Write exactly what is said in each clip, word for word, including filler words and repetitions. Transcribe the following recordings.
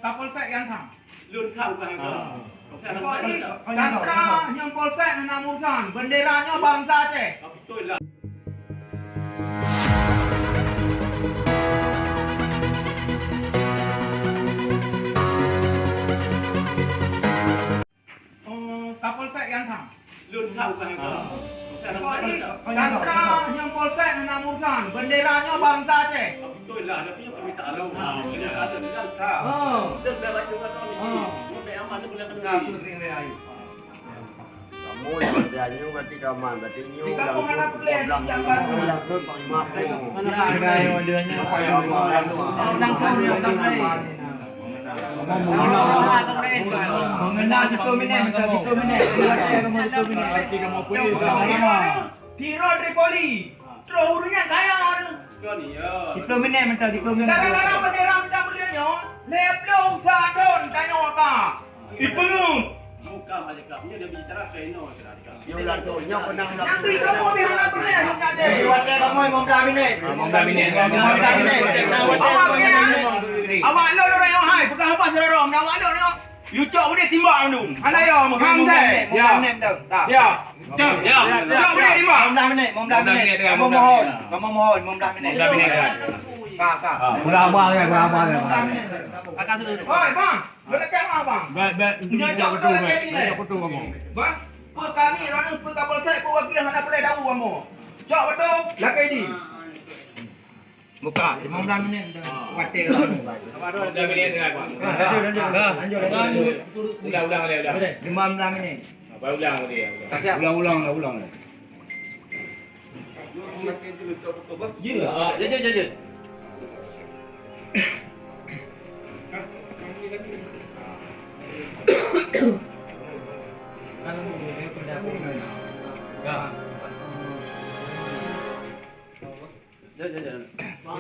Kapolsek nyang tham. Lôn tham bukan. Ah. Kapolsek. Kapolsek. Tantra nyang polsek hana urusan. Bendera nyoe bansa Aceh. Ah, betul lah. Oh, Kapolsek nyang tham. Lôn tham bukan. Ah. Kapolsek. Tantra nyang polsek hana urusan. Bendera nyoe bansa Aceh. Ah, betul lah. Tapi nyoe kami tak tahu. Ah, betul. Ada dalam tham. Ah. Dah, dah baca kata ni. Ah. Nyoe tak aman, nyoe boleh kena. Kamu yang berani berarti kaman, berarti nyoe. Di kampung hana boleh, jangan. Mengenal sepuluh minit, minta sepuluh minit. Tiro Tripoli. Terus urang nyang kaya tu. Sepuluh minit, minta sepuluh minit. Gara-gara bendera minta berdiri nyoe, lhèe ploh sa thon tanyoe ka. Ipeungeut. Bukan majelis kelas. Nyoe dia bicara ke inoe, kira-kira. Nyoe lah tu, nyoe pernah. Nanti kamu habis nak berdiri, nak jadi. Jadi, waktu kamu lima belas minit. Lima belas minit. Lima belas minit. Nah, waktu awak kamu ni, lima belas minit. Awak lo orang yang hai, bukan apa saudara, awak lo ni. You cok udah timbang tu. Hana ya, menghang deh. Lima belas minit, dah. Siap. Siap. Siap. Cok udah timbang. Lima belas minit, lima belas minit. Lima belas minit, kamu mohon. Kamu mohon, lima belas minit. Lima belas minit, dah. Ka, ka. Ah, ulang abang, ulang abang. Lima belas minit. Kakak sudah. Hoi, bang. Boleh kan, bang? Baik, baik. Punya cok betul, betul, baik. Punya cok betul, bang. Bang, apa kami, orang apa kapal saya, apa wakil hana boleh tahu, bang. Cok betul, lagi ni. Buka, lima belas minit dah. Kuatir lah. Lima belas minit dah, Pak. Ah, lanjut, lanjut. Ah, lanjut, lanjut. Ulang, ulang, ulang, ulang. Lima belas minit. Ah, baru ulang tadi, ya, ulang. Ulang, ulang, ulang, ulang. Ya, ya, ya, ya. Ya.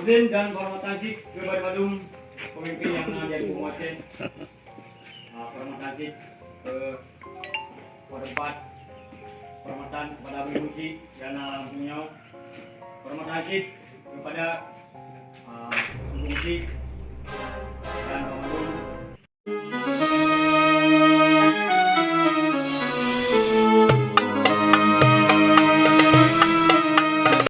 Izin dan penghormatan cit kepada bandum pemimpin yang na di Aceh. Ah, penghormatan cit ke Perempat, penghormatan kepada Abu Muji yang na dalam dunia. Penghormatan cit kepada, ah, Abu Muji.